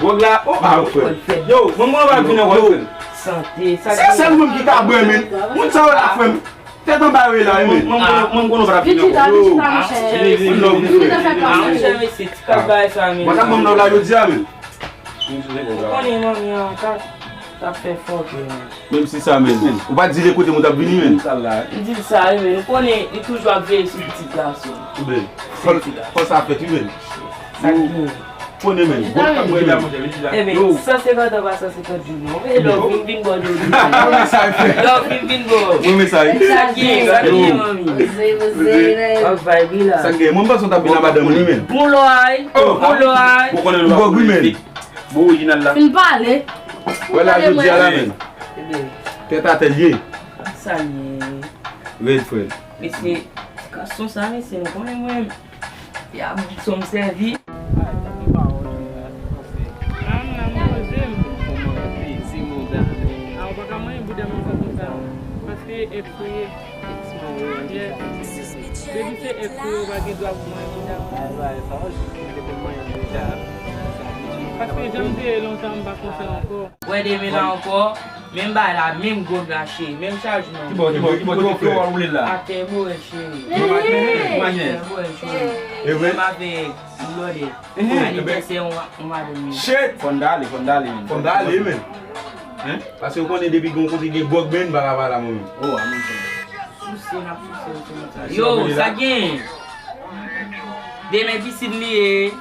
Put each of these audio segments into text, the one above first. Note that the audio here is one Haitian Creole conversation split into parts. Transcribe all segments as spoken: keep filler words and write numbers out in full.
Gwòg la, oh, ah, frè. Yo, mwen, mwen pa vin ankò, frè. Sante, sa se sèl moun ki ka bwè, men. Moun sa yo la, frè. Tèt anba yo ye la, wi, men. Mwen, mwen, mwen, mwen pa vin ankò. Vini, vini, vini, vini. Ah, monchè, mesye, ti kal bagay sa, men. Mwen, mwen, mwen, la, yo di a, men. Ou konnen manmi an, ka, t ap fè fòkè, men. Menm si sa, men. Ou pa di l kote moun t ap vini, men. Li di l sa, wi, men. Ou konnen, li toujou ap veye sou pitit gason. Fò, fò sa fèt, wi, men. Sa ki konnen, men. Gwo kap mwen la. Ebyen, san senkant an pa san senkant jou, non. E lè w vin, vin bò, lè w vin, vin bò. Lè w vin, vin bò. Mwen, men sa, wi. Sa ki, sa ki, manmi. Wap vibe, wi, la. Sa ki, mwen, m panse w t ap vin a madanm, wi, men. Bon lòy. Oh, bon lòy. Ou konnen nou pa konnen. Bon, orijinal la. Fin pale. Wè la, jodi a la, men. Tèt atè l ye. Sa l ye. Red, frè. Mesye, gason sa, mesye, nou konnen mwen. Y a bout son m sèvi. Ah, m la, m poze m. Ah, ou pa ka manyen bouda m ansanm konsa. Paske ex ou ye. Yes. Depi se ex ou ye, ou pa gen dwa pou mwen bouda. Paske jan m te ye lontan, m pa konsa ankò. Wè demen la ankò, menm bagay la, menm gwòg la, cheri, menm chajman. Ki bò, ki bò, ki bò, ki bò, frè? Atè, bò, cheri. Atè, bò, cheri. Menm avèk blòdè. Anivèsè yon, yon madanm. Shit! Fò n t ale, fò n t ale, men. Fò n t ale, men. Paske ou konnen depi gen yon kote gen gwòg, men, bagay pa la, mwen. Oh, a, men, souse, n ap souse, souse. Yo, sa gen? Demen pisin li ye.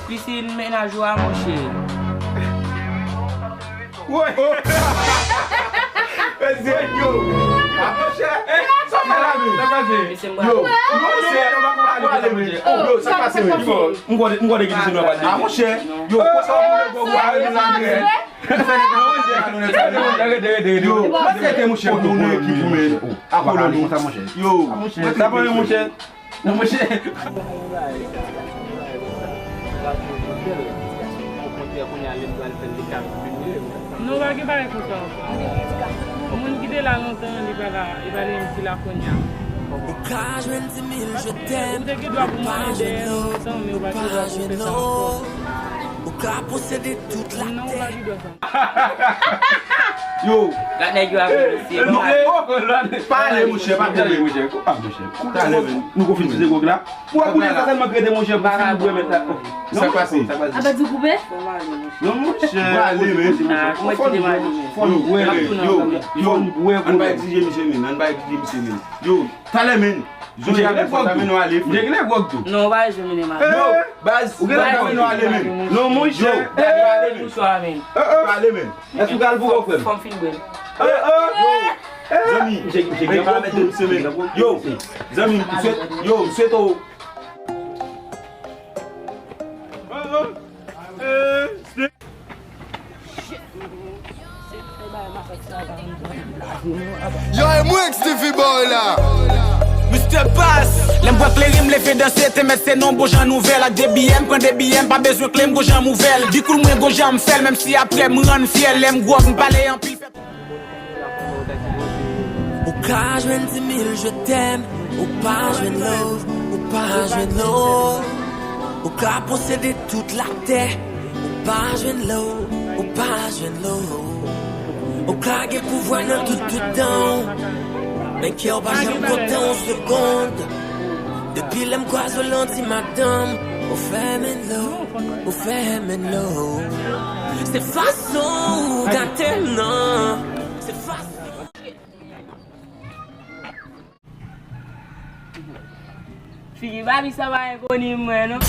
Pisin mennaj ou a, monchè. Woy! Mesye, yo! A, monchè! Sa fè la, men? Sa pase? Yo! Yo, monchè! Yo, sa pase, men? Yo, m konn, m konn ki pisin nou ap pale. A, monchè! Yo, konsa w boule gòg ou a, men, la, men. Yo, mwen se te monchè pou nou ekip ou, men. Apollo nou. Yo, mwen se te monchè. Non, monchè. Non, pa gen bagay konsa ankò. Moun ki te la lontan, li pa la, li pa menm ki la kounye a. Ou te gen dwa pou mande dèyè nou lontan, men ou pa gen dwa pou fè sa ankò. Non, ou pa gen dwa sa. Yo. Gad nèg yo ap negosye. Pale, monchè, pa pale, monchè. Talè, men. Nou konn fin tize gwòg la. Pou ap boule sa sèlman k rete, monchè, pou fin bwè mèt la. Sa k pase? Apa di koupe? Non, monchè. Prale, men. Ah, fò n bwè, fò n bwè, yo, yo, ann pa egzije misye, men, ann pa egzije misye, men. Yo, talè, men. Johnny, ale vòg, men. Mwen gen vòg tou. Non, ou pa bezwen mennen m ale. Yo, baz, ou gen vòg, men, ale, men. Non, monchè. Yo, prale, men. Prale, men. Èske ou pral pou kò frè m? Fò m fin bwè l. Yo, zanmi, men, vòg tou, misye, men. Yo, zanmi, m swete, yo, m swete w. Yo, e mwen ki Stevie Boy la. Mister Bass. Lè m bwè kleren, m leve danse, te mèt se non bon jan nouvèl. Ak de biyè, m pran de biyè, m pa bezwen kle, m gon jan m ouvè l. Di koul mwen gon jan m fè l, menm si apre m rann fyèl. Lè m gwòg, m pale anpil, fè Ou ka jwenn di mil je t'aime, ou pa jwenn love, ou pa jwenn love. Ou ka posede tout latè, ou pa jwenn love, ou pa jwenn love. Ou ka gen pouvwa nan tout, tout tan, men kè w pa janm kontan yon segonn. Depi lè m kwaze w lan di madanm, ou fè m in love, ou fè m in love. Se fason ou gate m nan, se fason. Figi Babi sa pa enkoni mwen non.